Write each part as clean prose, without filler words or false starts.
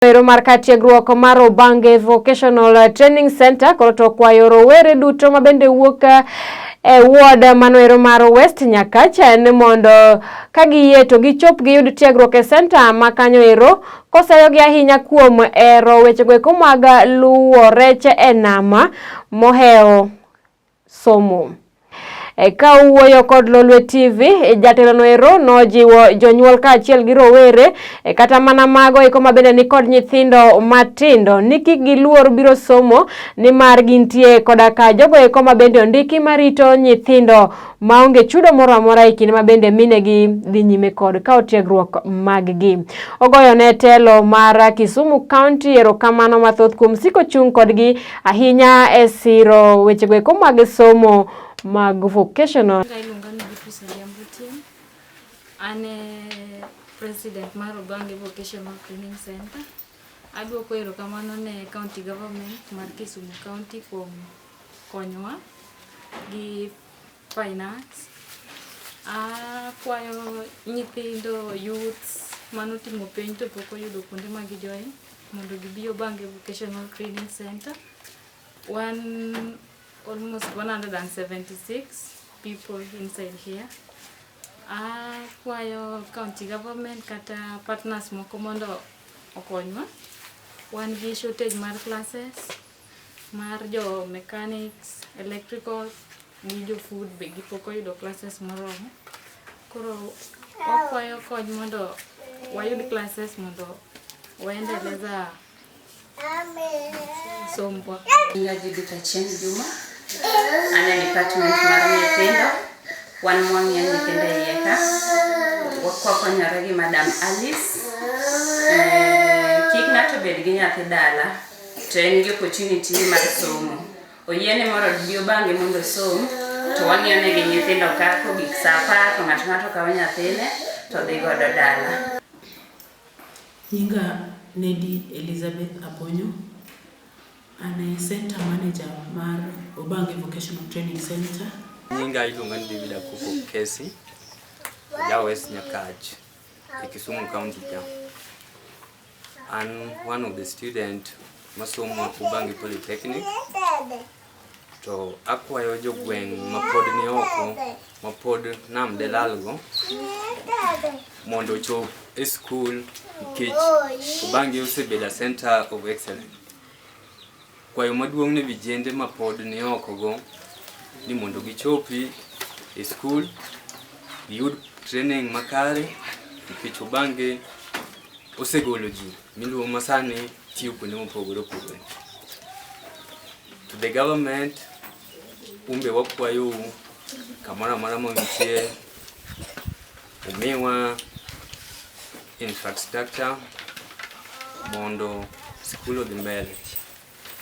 Ero mar kar tiegruok mar Obange Vocational Training Center koro to kwayo rowere duto ma bende wuok e ward mano ero mar West Nyakach ni mondo ka giyie to gichop giyud tiegruok e center ma kanyo ero koseyogi ahinya kuom ero wechego eko mag luwo rech e nam mohewo somo. Ka owuoyo kod Lolwe TV, jatelo ero nojiwo jonyuol kaachiel gi rowere kata mana mago eko mabende ni kod nyithindo matindo ni kik giluor biro somo nimar gintie koda ka jogo eko mabende ondiki marito nyithindo maonge chudo moro amora e kinde mabende minegi dhi nyime kod kawo tiegruok maggi. Ogoyo ne telo mar Kisumu County erokamano mathoth kuom siko chung' kodgi ahinya e siro wechego eko mag somo mag vocational. Iluonga ni Beatrice Odhiambo Otieno. An e president mar Obange Vocational Training Center. Aduoko erokamano ne county government mar Kisumu County kuom konyowa gi finance. Akwayo nyithindo, youths manotimo penj to pok oyudo kuonde ma gi join mondo gibi Obange Vocational Training Center. Wan almost 176 people inside here. Akwayo county government kata partners moko mondo okonywa. Wan gi shortage mar classes mar jo mechanics, electrical gi jo food be gipok oyudo classes moromo. Koro wakwayo kony mondo wayud classes mondo waendeleza sombwa. Nyinga Judith Achieng' Juma, an e department mar nyithindo. Wan mwang'iyo nyithindo e iye ka. Wakonyore gi Madam Alice. Kik ng'ato bed gi nyathi dala to en gi opportunity mar somo. Oyiene mondo obi Obange mondo osom to wang'iyo negi nyithindo ka kogik saa 10 to ng'ato ng'ato kawo nyathine to dhi godo dala. Nyinga Nedi Elizabeth Aponyo. An e center manager mar Obange Vocational Training Center. Nyinga iluonga ni David Akuko Kesi, ja West Nyakach e Kisumu County ka. An one of the student masomo Ubangi Polytechnic to akwayo jogweng' mapod ni oko mapod nam delalgo mondo ochop e skul nikech Ubangi osebedo a center of excellence. Kwayo maduong' ne vijende mapod ni oko go ni mondo gichopi e skul giyud training makare nikech Ubangi osegolo ji miluongo masani tiyo kuonde mopogore opogore. To the government, umbe wakwayou kamoro amora ma untie umiwa infrastructure mondo skul odhi mbele.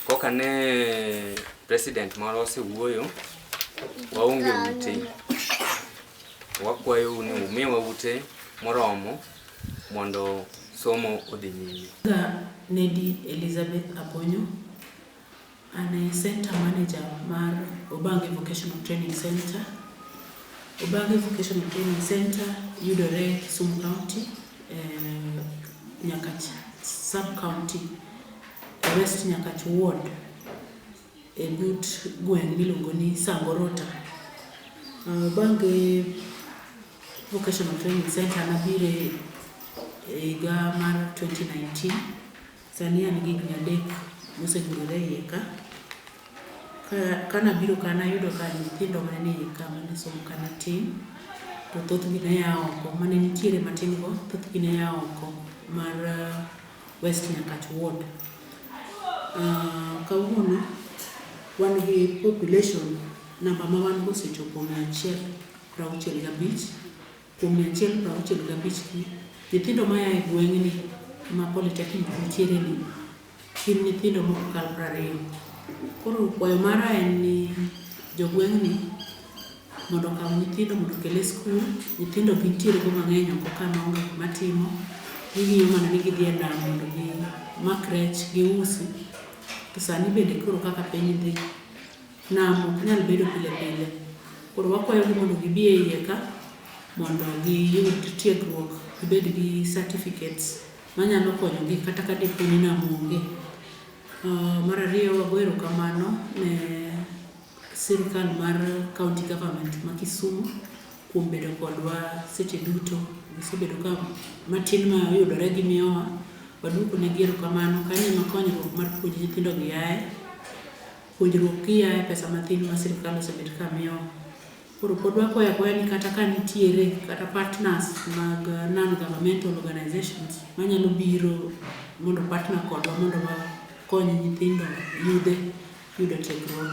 Koka ne president marwa osewuoyo, waonge ute. Wakwayou ni umiwa ute moromo mondo somo odhi nyime. Nyinga Nedi Elizabeth Aponyo. An e center manager mar Obange Vocational Training Center. Obange Vocational Training Center yudore Kisumu County, Nyakach sub-county, West Nyakach ward e but gweng' miluongo ni Sangorota. Obange Vocational Training Center nabire e higa mar 2019. Sani an gi higni 3 mosegurore e iye ka. Kanabiro ka nayudo ka nyithindo mane nie iye ka mane somo ka ne tin, to thothgi ne a oko. Mane nitiere matin go, thothgi ne a oko mar West Nyakach ward. Kawuono wan gi population namba ma wan go osechopo 165. Kuom 165 gi, nyithindo maya e gweng'ni ma Polytechnic nitiere ni gin nyithindo mok kal 20. Koro kwayo mara en ni jogweng'ni mondo okaw nyithindo mondo okel e skul. Nyithindo gintiere go mang'eny oko ka maonge gima timo. Ging'iyo mana ni gidhi e nam mondo gimak rech giusi. To sani bende koro kaka piny dhi, nam ok nyal bedo pile pile. Koro wakwayogi mondo gibi e iye ka mondo giyud tiegruok, gibed gi certificates. manyalo konyogi kata ka dipo ni nam onge. Mar ariyo, wago erokamano ne sirkal mar county government ma Kisumu kuom bedo kodwa seche duto. Gisebedo ka matin ma oyudore gimiyowa, waduoko negi erokamano. Kanyo ema konyruok mar puonjo nyithindo gi aye. Puonjruok gi aye pesa mathin ma sirkal osebet ka miyowa. Koro pod wakwayo akwaya ni kata ka nitiere kata partners mag non-governmental organizations manyalo biro mondo partner kodwa mondo wakony nyithindo yudhe yudo tiegruok.